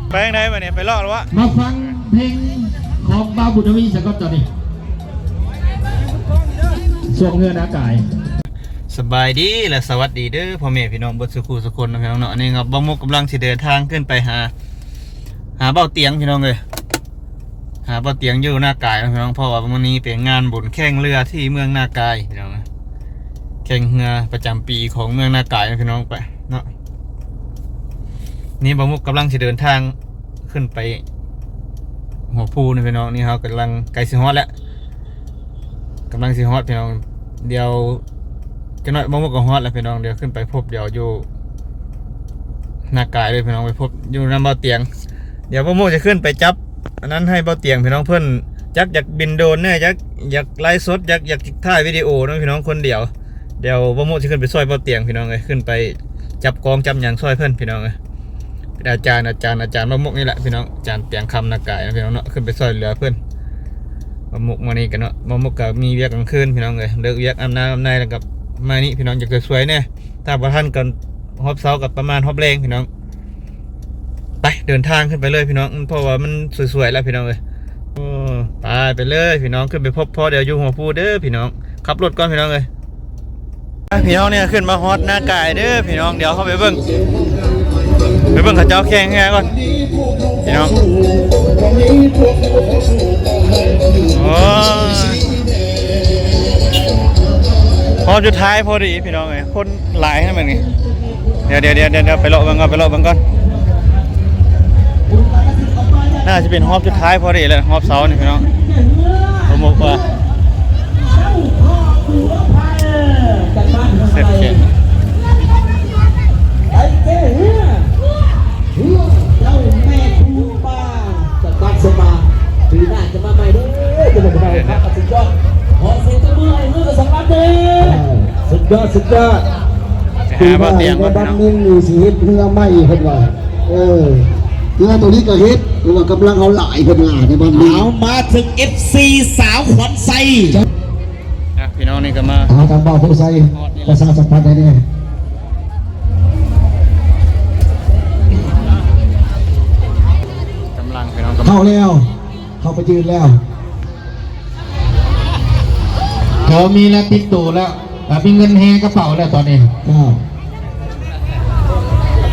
ໄປທາງໃດບັດນີ້ ໄປເລາະແລ້ວວະ? ມາຟັງເພງຂອງບ່າວບຸນທະວີສາກ່ອນ ຕອນນີ້ ຊ່ວງເຮືອນາກາຍ. ສະບາຍດີ ແລະ ສະຫວັດດີເດີພໍ່ແມ່ພີ່ນ້ອງເບິດສູ່ຄູ່ສູ່ຄົນເນາະ ພີ່ນ້ອງເນາະ. ອັນນີ້ກໍບ່າວມຸກກຳລັງຊິເດີນທາງຂຶ້ນໄປຫາ ຫາບ່າວຕຽງ ພີ່ນ້ອງເອີຍ. ຫາບ່າວຕຽງຢູ່ນາກາຍເນາະ ພີ່ນ້ອງ, ເພາະວ່າມື້ນີ້ເປັນງານບຸນແຂ່ງເຮືອທີ່ເມືອງນາກາຍ ພີ່ນ້ອງ, ແຂ່ງເຮືອປະຈຳປີຂອງເມືອງນາກາຍເນາະ ພີ່ນ້ອງ. ໄປເນາະ, ນີ້ບ່າວມຸກກຳລັງຊິເດີນທາງຂຶ້ນໄປຫົວພູເນາະ ພີ່ນ້ອງ. ນີ້ເຮົາກຳລັງໃກ້ຊິຮອດແລ້ວ ກຳລັງຊິຮອດ ພີ່ນ້ອງ. ດຽວຈັກໜ້ອຍບ່າວມຸກກໍຮອດແລ້ວ ພີ່ນ້ອງ. ດຽວຂຶ້ນໄປພົບ ດຽວຢູ່ນາກາຍເລີຍ ພີ່ນ້ອງ, ໄປພົບຢູ່ນຳບ່າວຕຽງ. ດຽວບ່າວມຸກຈະຂຶ້ນໄປຈັບອັນນັ້ນໃຫ້ບ່າວຕຽງ ພີ່ນ້ອງ. ເພິ່ນຈັກຢາກບິນໂດຣນແດ່ ຈັກຢາກໄລຟ໌ສົດ ຢາກ ຢາກຖ່າຍວິດີໂອເນາະ ພີ່ນ້ອງ, ຄົນດຽວ. ດຽວບ່າວມຸກຊິຂຶ້ນໄປຊ່ອຍບ່າວຕຽງ ພີ່ນ້ອງເອີຍ, ຂຶ້ນໄປຈັບກອງຈັບຫຍັງຊ່ອຍເພິ່ນ ພີ່ນ້ອງເອີຍ. ເປັນອາຈານ ອາຈານ ອາຈານບ່າວມຸກນີ້ແຫຼະ ພີ່ນ້ອງ, ອາຈານຕຽງຄຳນາກາຍເນາະ ພີ່ນ້ອງເນາະ. ຂຶ້ນໄປຊ່ອຍເຫຼືອເພິ່ນ ບ່າວມຸກມື້ນີ້ກັນເນາະ. ບ່າວມຸກກໍມີວຽກກາງຄືນ ພີ່ນ້ອງເອີຍ, ເລີກວຽກອາບນ້ຳອາບໃນແລ້ວກໍມານີ້ ພີ່ນ້ອງ, ຢາກຊ່ວຍໆແດ່. ຖ້າບໍ່ທັນກໍຮອບເຊົ້າ ກໍປະມານຮອບແລງ ພີ່ນ້ອງ. ໄປ ເດີນທາງຂຶ້ນໄປເລີຍ ພີ່ນ້ອງ, ເພາະວ່າມັນສວຍໆແລ້ວ ພີ່ນ້ອງເອີຍ. ໂອ້ ໄປ ໄປເລີຍ ພີ່ນ້ອງ, ຂຶ້ນໄປພົບພໍ້ດຽວຢູ່ຫົວພູເດີ ພີ່ນ້ອງ. ຂັບລົດກ່ອນ ພີ່ນ້ອງເອີຍ. ອ່ະ ພີ່ນ້ອງ, ນີ້ຂຶ້ນມາຮອດນາກາຍເດີພີ່ນ້ອງ. ດຽວເຮົາໄປເບິ່ງ ໄປເບິ່ງເຂົາເຈົ້າແຂ່ງເຮືອກ່ອນ ພີ່ນ້ອງ. ໂອ້ຍ ຮອບສຸດທ້າຍພໍດີ ພີ່ນ້ອງເອີຍ, ຄົນຫຼາຍຂະໜາດນີ້. ດຽວ ດຽວ ດຽວ ດຽວ ໄປເລາະເບິ່ງກ່ອນ ໄປເລາະເບິ່ງກ່ອນ. ໜ້າຈະເປັນຮອບສຸດທ້າຍພໍດີແລ້ວ ຮອບເຊົ້ານີ້ ພີ່ນ້ອງ. ບ່າວມຸກວ່າ ເສດເຂດ ໄອ້ເຈ້ເຮືອ ເຮືອເຈົ້າແມ່ຄູບາ ຈະຕັດສະມາ ປີໜ້າຈະມາໃໝ່ເດີ ຈະບໍ່ໄດ້ຄັບ ສຸດຍອດ. ຂໍສຽງຕົບມືໃຫ້ເຮືອກັບສອງລຳເດີ. ເອີ ສຸດຍອດ ສຸດຍອດ. ໄປຫາບ່າວຕຽງກ່ອນ ພີ່ນ້ອງ. ໃນບ້ານມິນນີ້ຊິເຮັດເຮືອໃໝ່ເພິ່ນວ່າ. ເອີ ເຮືອໂຕນີ້ກໍເຮັດ ເພາະວ່າກຳລັງເຮົາຫຼາຍເພິ່ນວ່າໃນບ້ານມິນ. ເອົາ ມາເຖິງເອັຟຊີສາວຂວັນໄຊ. ອ່ະ ພີ່ນ້ອງ, ນີ້ກໍມາ ເອົາ ທາງບ່າວຜູ້ໃສ່ ປະຊາສຳພັນໃຫ້ແດ່. ກຳລັງ ພີ່ນ້ອງ ເຂົ້າແລ້ວ ເຂົ້າໄປຢືນແລ້ວ. ເຂົາມີແລ້ວ ຕິດໂຕແລ້ວ ອ່າ ມີເງິນແຮ່ກະເປົາແລ້ວຕອນນີ້. ອ່າ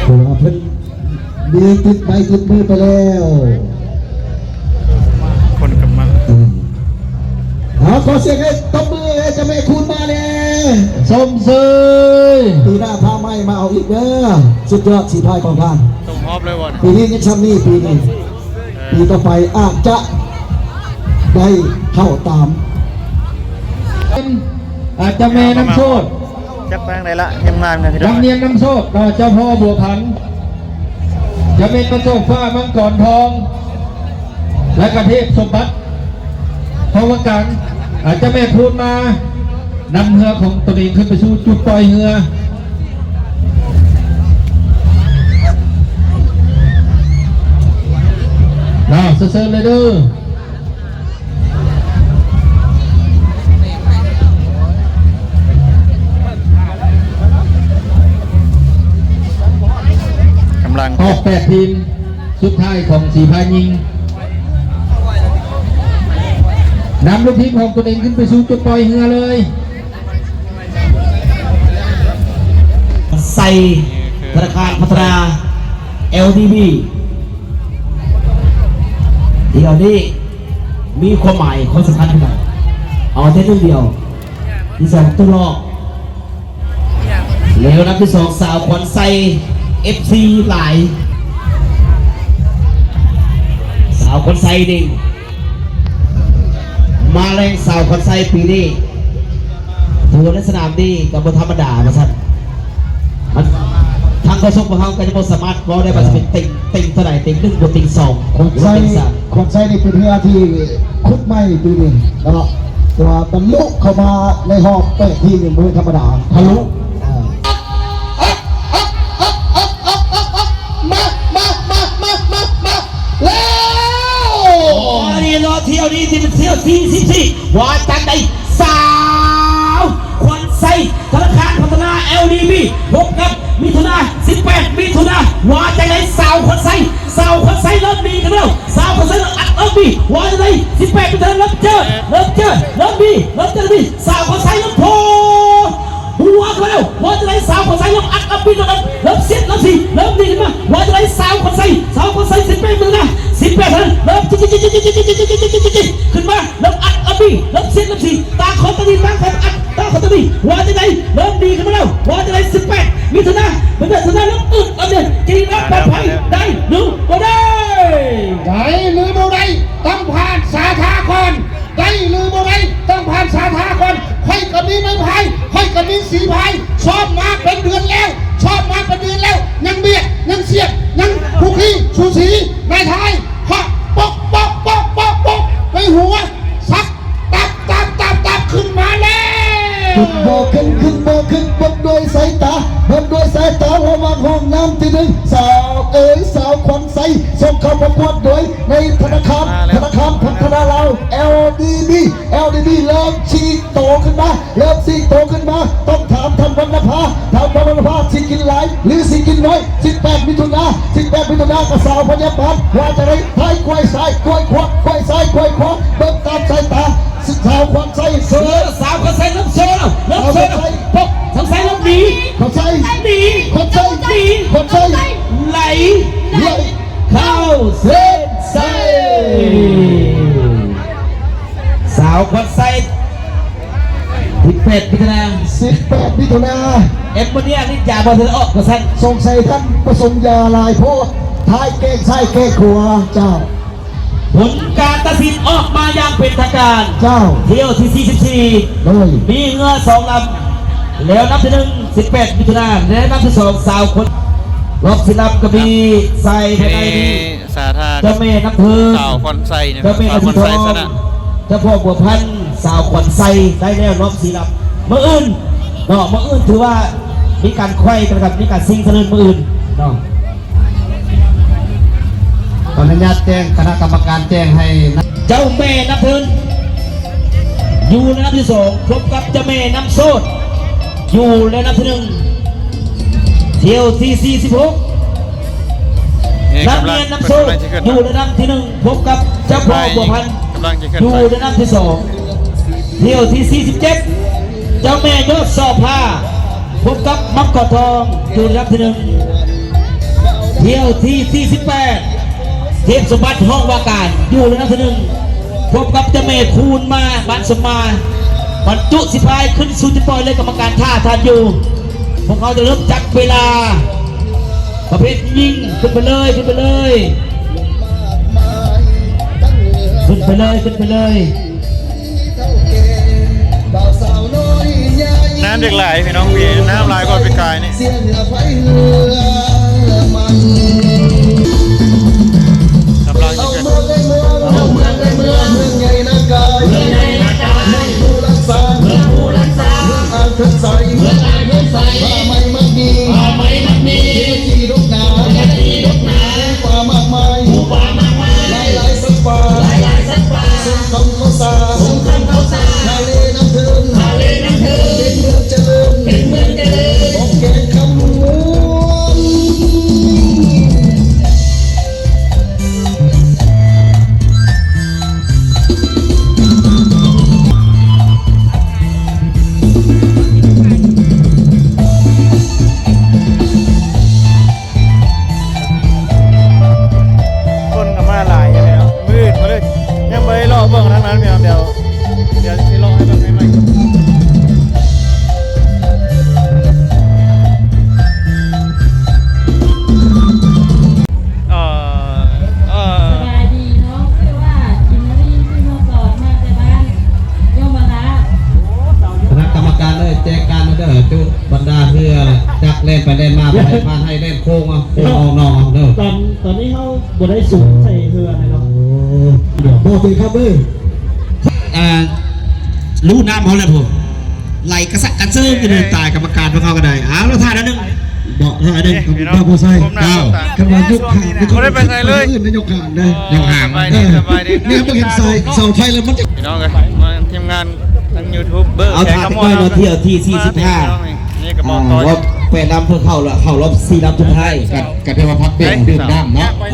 ເພາະວ່າເພິ່ນມີຕິດໄມ້ຕິດມືໄປແລ້ວ ຄົນກຳມາ. ອືມ ເອົາ ຂໍສຽງໃຫ້ຕົບມືໃຫ້ເຈົ້າແມ່ຄູນມາແດ່. ຊົມເຊີຍ ປີໜ້າພາໃໝ່ມາເອົາອີກເດີ. ສຸດຍອດສີພາຍຂອງທ່ານ. ຕົກຮອບເລີຍບໍ່? ປີນີ້ຍັງຊ່ຳນີ້ ປີນີ້. ເອີ ປີຕໍ່ໄປອາດຈະໄດ້ເຂົ້າຕາມ ອາດຈະແມ່ນຳໂຊດ ຈັກໄປທາງໃດລະ ທີມງານກັນ ພີ່ນ້ອງ. ລຳນຽນນຳໂຊດ ເຈົ້າພໍ່ບົວພັນ ຈະແມ່ນນຳໂຊດຟ້າມັງກອນທອງ ແລະກະເທບສົມບັດ ທອງເມືອງກາງ ອາດຈະແມ່ຄູນມາ ນຳເຮືອຂອງຕົນເອງຂຶ້ນໄປສູ່ຈຸດປ່ອຍເຮືອ. ເນາະ ເຊີນເລີຍເດີ. ກຳລັງ ອອກແປດທີມສຸດທ້າຍຂອງສີພາຍິງ ນຳລູກທີມຂອງຕົນເອງຂຶ້ນໄປສູ່ຈຸດປ່ອຍເຮືອເລີຍ. ໃສ່ທະນາຄານພັດທະນາ ແອລດີບີ ທີ່ເອົານີ້ມີຄວາມໝາຍຄວາມສຳຄັນຄືກັນ ເອົາແຕ່ໜຶ່ງດຽວ ທີ່ສອງຕົວລອກ ແລ້ວລຳທີ່ສອງ ສາວຂວັນໄຊ ເອັຟຊີ ຫຼາຍ ສາວຂວັນໄຊນີ້ ມາແລງສາວຂວັນໄຊປີນີ້ ຖືວ່າໃນສະໜາມນີ້ກໍບໍ່ທຳມະດາວ່າຊັ້ນ. ມັນ ທາງໂຄສົກພວກເຮົາກໍຍັງບໍ່ສາມາດເວົ້າໄດ້ວ່າ ເອີ ຊິເປັນເຕັງ ເຕັງເທົ່າໃດ ເຕັງໜຶ່ງບໍ່ ເຕັງສອງ ຂວັນໄຊ ເຕັງສາມ. ຂວັນໄຊນີ້ເປັນເຮືອທີ່ຂຸດໃໝ່ປີນີ້ເນາະ ແຕ່ວ່າບັນລຸເຂົ້າມາໃນຮອບແປດທີມນີ້ບໍ່ແມ່ນທຳມະດາ ທະລຸ ເອີ ມາ ມາ ມາ ແລ້ວ ອັນນີ້ເນາະ ທ່ຽວນີ້ທີ່ເປັນທ່ຽວທີສິບສີ່ ວ່າຈັ່ງໃດ ສາວຂວັນໄຊ ທະນາຄານພັດທະນາ ແອລດີບີ ພົບກັບມິຖຸນາ ສິບແປດ ມິຖຸນາ ວ່າຈັ່ງໃດ ສາວຂວັນໄຊ ສາວຂວັນໄຊ ເລີ່ມດີຂຶ້ນມາແລ້ວ ສາວຄອນໄຊເລີ່ມອັດ ເລີ່ມດີ ວ່າຈັ່ງໃດ ສິບແປດ ເປັນທາງເລີ່ມເຈີ ເລີ່ມເຈີ ເລີ່ມດີ ເລີ່ມເຈີ ເລີ່ມດີ ສາວຄອນໄຊເລີ່ມໂພ ບົວກເຂົ້າມາແລ້ວ ວ່າຈັ່ງໃດ ສາວຂອງໄຊເລີ່ມອັດ ເລີ່ມປິ່ນ ເລີ່ມສຽດ ເລີ່ມສີ ເລີ່ມດີຂຶ້ນມາ ວ່າຈັ່ງໃດ ສາວຂອງໄຊ ສາວຂອງໄຊ ສິບແປດ ຂຶ້ນມາ ສິບແປດ ເທົ່ານັ້ນ ເລີ່ມຈິກໆ ຂຶ້ນມາ ເລີ່ມອັດ ເລີ່ມປີ້ ເລີ່ມສຽດ ເລີ່ມສີ ຕ່າງຄົນຕ່າງດີ ຕ່າງຄົນອັດ ຕ່າງຄົນຕ່າງດີ ວ່າຈັ່ງໃດ ເລີ່ມດີຂຶ້ນມາແລ້ວ ວ່າຈັ່ງໃດ ສິບແປດ ມິຖຸນາ ເປັນແບບ ເປັນແບບ ເລີ່ມອຶດ ເລີ່ມເຢັນ ຈະມີຄວາມປອດໄພໄດ້ຫຼືບໍ່ໄດ້ ໄດ້ຫຼືບໍ່ໄດ້ ຕ້ອງຜ່ານສາທາກ່ອນ. ໄດ້ຫຼືບໍ່ໄດ້ ຕ້ອງຜ່ານສາທາກ່ອນ ຂ້ອຍກໍມີໄມ້ພາຍ ຂ້ອຍກໍມີສີພາຍ ຊ້ອມມາເປັນເດືອນແລ້ວ ຊ້ອມມາເປັນເດືອນແລ້ວ ຍັງບຽດ ຍັງສຽດ ຍັງຄຸກຄີສູສີ ນາຍທາຍ ເພາະ ປົກ ປົກ ປົກ ປົກ ປົກ ໃນຫົວ ສັບ ຕັບ ຕັບ ຕັບ ຕັບ ຂຶ້ນມາແລ້ວ ຂຶ້ນບໍ່ຂຶ້ນ ຂຶ້ນບໍ່ຂຶ້ນ ເບິ່ງດ້ວຍສາຍຕາ ເບິ່ງດ້ວຍສາຍຕາ ລະຫວ່າງຫ້ອງນ້ຳທີໜຶ່ງ ສາວເອີຍ ສາວຂວັນ ໃສ ສົ່ງເຂົ້າປະກວດໂດຍໃນທະນາຄານ ທະນາຄານພັດທະນາລາວ ແອລດີບີ ແອລດີບີ ເລີ່ມສີໂຕຂຶ້ນມາ ເລີ່ມສີໂຕຂຶ້ນມາ ຕ້ອງຖາມທ່ານວັນນະພາ ທ່ານວັນນະພາ ຊິກິນຫຼາຍ ຫຼື ຊິກິນໜ້ອຍ ສິບແປດ ມິຖຸນາ ສິບແປດ ມິຖຸນາ ກະສາວພະຍາບານ ວ່າຈະໄດ້ ທ້າຍກວຍຊ້າຍ ກວຍຂວາ ກວຍຊ້າຍ ກວຍຂວາ ເບິ່ງຕາມສາຍຕາ ສາວຂວັນໃສ ເຊີ ສາວຂວັນໃສ ເລີ່ມໂຊແລ້ວ ເລີ່ມໂຊແລ້ວ ສາວຂວັນໃສ ປົກ ຂວັນໃສ ເລີ່ມໜີ ຂວັນໃສ ໜີ ຂວັນໃສ ໜີ ຂວັນໃສ ໄຫຼ ໄຫຼ ເຂົ້າເສັ້ນໄຊ ສາວຂວັນໄຊ ສິບແປດ ມິຖຸນາ ສິບແປດ ມິຖຸນາ ເອັມໂມເນຍ ລິດຢາບໍ່ທັນອອກວ່າຊັ້ນ ສົງໄສທ່ານປະສົງຢາຫຼາຍໂພດ ຖ່າຍແກງຊ້າຍແກງຂວາ ເຈົ້າ. ຜົນການຕັດສິນອອກມາຢ່າງເປັນທາງການ ເຈົ້າ ຖ້ຽວທີ ສີ່ສິບສີ່ ໂດຍ ມີເຮືອສອງລຳ ແລ້ວນຳທີໜຶ່ງ ສິບແປດ ມິຖຸນາ ແລະ ນຳທີສອງ ຊາວຄົນ ລອບສີ່ລຳກໍມີ ສາຍພາຍໃນ ມີສາທາ ເຈົ້າແມ່ນ້ຳເພິ່ງ ສາວຂວັນໄຊ ເຈົ້າແມ່ນ້ຳເພິ່ງ ສາວຂວັນໄຊຊະນະ ເຈົ້າພໍ່ບົວພັນ ສາວຂວັນໄຊ ໄດ້ແລ້ວລອບສີ່ລຳ ມື້ອື່ນເນາະ ມື້ອື່ນຖືວ່າມີການໄຂວ້ກັນ ມີການຊິງຊະເລີນມື້ອື່ນເນາະ. ຂໍອະນຸຍາດແຈ້ງ ຄະນະກຳມະການແຈ້ງໃຫ້ ເຈົ້າແມ່ນ້ຳເພິ່ງ ຢູ່ລະດັບທີສອງ ພົບກັບເຈົ້າແມ່ນ້ຳໂຊດ ຢູ່ລະດັບທີໜຶ່ງ ຖ້ຽວທີ ສີ່ສິບຫົກ ນາງເມຍນ້ຳໂຊດ ຢູ່ລະດັບທີໜຶ່ງ ພົບກັບເຈົ້າພໍ່ບົວພັນ ຢູ່ລະດັບທີສອງ ຖ້ຽວທີ ສີ່ສິບເຈັດ ເຈົ້າແມ່ຍອດສໍພາ ພົບກັບມັງກອນທອງ ຢູ່ລະດັບທີໜຶ່ງ ຖ້ຽວທີ ສີ່ສິບແປດ ເທບສົມບັດ ຫ້ອງວ່າການ ຢູ່ລະດັບທີໜຶ່ງ ພົບກັບເຈົ້າແມ່ຄູນມາ ບ້ານສົມມາ ບັນຈຸສີພາຍຂຶ້ນສູ່ຈຸດປ່ອຍເລີຍ ກຳມະການຖ້າທ່ານຢູ່ ພວກເຮົາຈະເລີ່ມຈັບເວລາ ປະເພດຍິງ ຂຶ້ນໄປເລີຍ ຂຶ້ນໄປເລີຍ ຂຶ້ນໄປເລີຍ ຂຶ້ນໄປເລີຍ. ນ້ຳເດັກຫຼາຍພີ່ນ້ອງ ປີນີ້ນ້ຳຫຼາຍກວ່າປີກາຍນີ້ ກຳລັງຈະຂຶ້ນ ເມືອງໃຫຍ່ນາກາຍ ເມືອງໃຫຍ່ນາກາຍ ເມືອງພູລັງສາ ເມືອງພູລັງສາ ເມືອງອ່າງເທີນໄຊ ເມືອງອ່າງເທີນໄຊ ປ່າໄມ້ມັກມີ ປ່າໄມ້ມັກມີ ທີ່ດົກໜາ ທີ່ດົກໜາ ປ່າໝາກໄມ້ ໝູປ່າໝາກໄມ້ ຫຼາຍໆສັດປ່າ ຫຼາຍໆສັດປ່າ ສົມຄຳເຂົາສາ ສົມຄຳເຂົາສາ ທະເລນ້ຳເທີນ ທະເລນ້ຳເທີນ ເປັນເມືອງຈະເລີນ ເປັນເມືອງຈະເລີນ ຂອງແຂວງຄຳມ່ວນ. ຄົນກໍມາຫຼາຍຢູ່ເນາະ ມື້ອື່ນມາເລີຍ ຍັງບໍ່ໄດ້ເລາະເບິ່ງທາງນັ້ນພີ່ນ້ອງ ດຽວ ດຽວຊິເລາະໃຫ້ເບິ່ງໃໝ່ໆ ເອີ ເອີ ສະບາຍດີເນາະ ຊື່ວ່າກິນນະລີ ຊື່ມາສອນ ມາແຕ່ບ້ານຍົມມະລາດ. ຄະນະກຳມະການເອີຍ ແຈກການເດີ ຈຸບັນດາເຮືອຈັກແລ່ນໄປແລ່ນມາ ໄປບ້ານໄຮ່ແລ່ນໂຄ້ງເອົາ ໂຄ້ງເອົາໜອງເອົາເດີ. ຕອນ ຕອນນີ້ເຮົາບໍ່ໄດ້ສູບໃສ່ເຮືອແລ້ວເນາະ. ໂອ້ ບໍ່ເປັນຄຳເອີຍ ອ່າ ຮູ້ນ້ຳເຮົາແລ້ວພຸ້ນ ໄຫຼກະສະກະເຊີງຢູ່ເດີ ຕາຍກຳມະການພວກເຮົາກໍໄດ້. ເອົາລະ ທ່ານອັນໜຶ່ງ ເນາະ ທ່ານອັນໜຶ່ງ ເອີ ພີ່ນ້ອງ ບໍ່ໃສ່ ເຈົ້າ ຄັນວ່າຍົກຫາງ ບໍ່ໄດ້ໄປໃສເລີຍ ນະຍົກຫາງເດີ ຍົກຫາງ ເອີ ສະບາຍດີ ເອີ ນີ້ເຮົາເຫັນສາຍເສົາໄຟແລ້ວມັນຈະ ພີ່ນ້ອງເອີຍ ມາທີມງານ ທັງຢູທູບເບີ ເອົາ ແຂກຂະມວນ ຖ້າເນາະ ທ່ຽວທີ ສີ່ສິບຫ້າ ນີ້ກໍບອກຕໍ່ ອ່າ ວ່າແປດລຳເພິ່ນເຂົ້າລະ ເຂົ້າລອບສີ່ລຳສຸດທ້າຍ ກໍ ກໍຖືວ່າພັກເບຣກດື່ມນ້ຳເນາະ.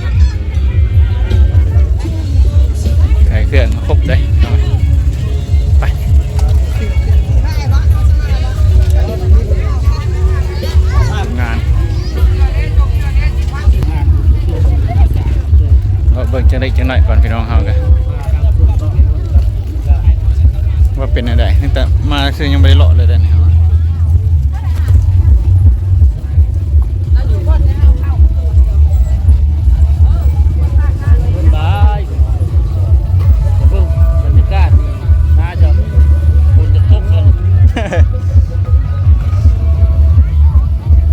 ເບິ່ງຈັກເລັກຈັກນ້ອຍກ່ອນພີ່ນ້ອງເຮົາກະ ວ່າເປັນແນວໃດ. ຕັ້ງແຕ່ມາຊື່ຍັງບໍ່ໄດ້ເລາະເລີຍເດ້ນີ້. ຄົນຫຼາຍ ເບິ່ງບັນຍາກາດນີ້ ໜ້າຈະຝົນຈະຕົກແລ້ວ.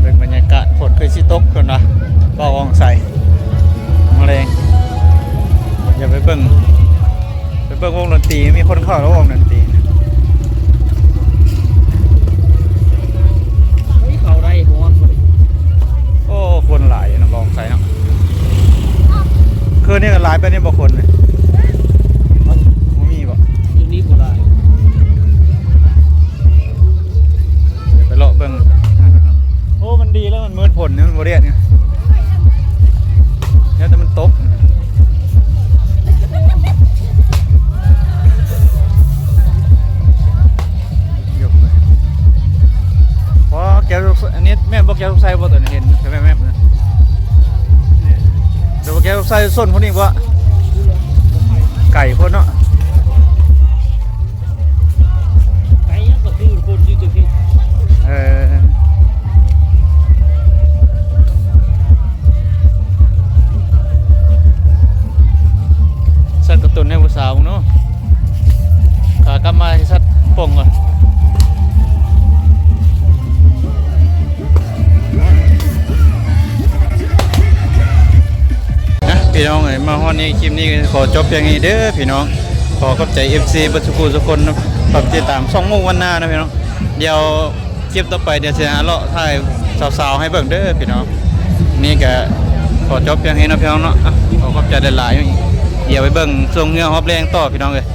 ເບິ່ງບັນຍາກາດ ຝົນຄືຊິຕົກເພິ່ນວ່າ ບໍ່ອອງໃສ ມະແລງ. ຢ່າໄປເບິ່ງ ໄປເບິ່ງວົງດົນຕີ ມີຄົນເຂົ້າແລ້ວວົງດົນຕີ. ເຮີ້ຍ ເຂົ້າໄດ້ບໍ່? ໂອ້ ຄົນຫຼາຍຢູ່ນະ ບໍ່ອອງໃສເນາະ. ຄືນນີ້ກະຫຼາຍປານນີ້ບໍ່ຄົນນີ້? ບໍ່ມີບໍ່? ຄືນນີ້ບໍ່ຫຼາຍ. ດຽວໄປເລາະເບິ່ງ. ໂອ້ ມັນດີແລ້ວ ມັນມືດຝົນນີ້ ມັນບໍ່ແດດນີ້ ແລ້ວແຕ່ມັນຕົກ. ພໍແກ້ວ ອັນນີ້ແມ່ນບໍ່ແກ້ວສຸກໄຊບໍ່? ຕົວນີ້ເຫັນແມ່ນໆນະ ແຕ່ບໍ່ແກ້ວສຸກໄຊສົ້ນພຸ້ນອີກບໍ່? ໄກໂພດເນາະ. ໄປຍັງກະຄືຄົນຢູ່ຕົວພີ້. ເອີ ສັດກະຕຸ້ນໃຫ້ຜູ້ສາວເບິ່ງເນາະ. ຂາກັບມາຊິສັດປົ່ງກ່ອນ. ນະ ພີ່ນ້ອງເອີຍ ມາຮອດນີ້ ຄລິບນີ້ຂໍຈົບພຽງນີ້ເດີພີ່ນ້ອງ. ຂໍຂອບໃຈເອັຟຊີເບິດສູ່ຜູ້ສູ່ຄົນນະ ທີ່ຕິດຕາມຊ່ອງມຸກວັນນານະພີ່ນ້ອງ. ດຽວຄລິບຕໍ່ໄປ ດຽວຊິຫາເລາະຖ່າຍສາວໆໃຫ້ເບິ່ງເດີພີ່ນ້ອງ. ນີ້ກະຂໍຈົບພຽງນີ້ເນາະພີ່ນ້ອງເນາະ. ຂໍຂອບໃຈຫຼາຍໆ. ດຽວໄປເບິ່ງຊ່ວງເຮືອຮອບແລງຕໍ່ພີ່ນ້ອງເອີຍ.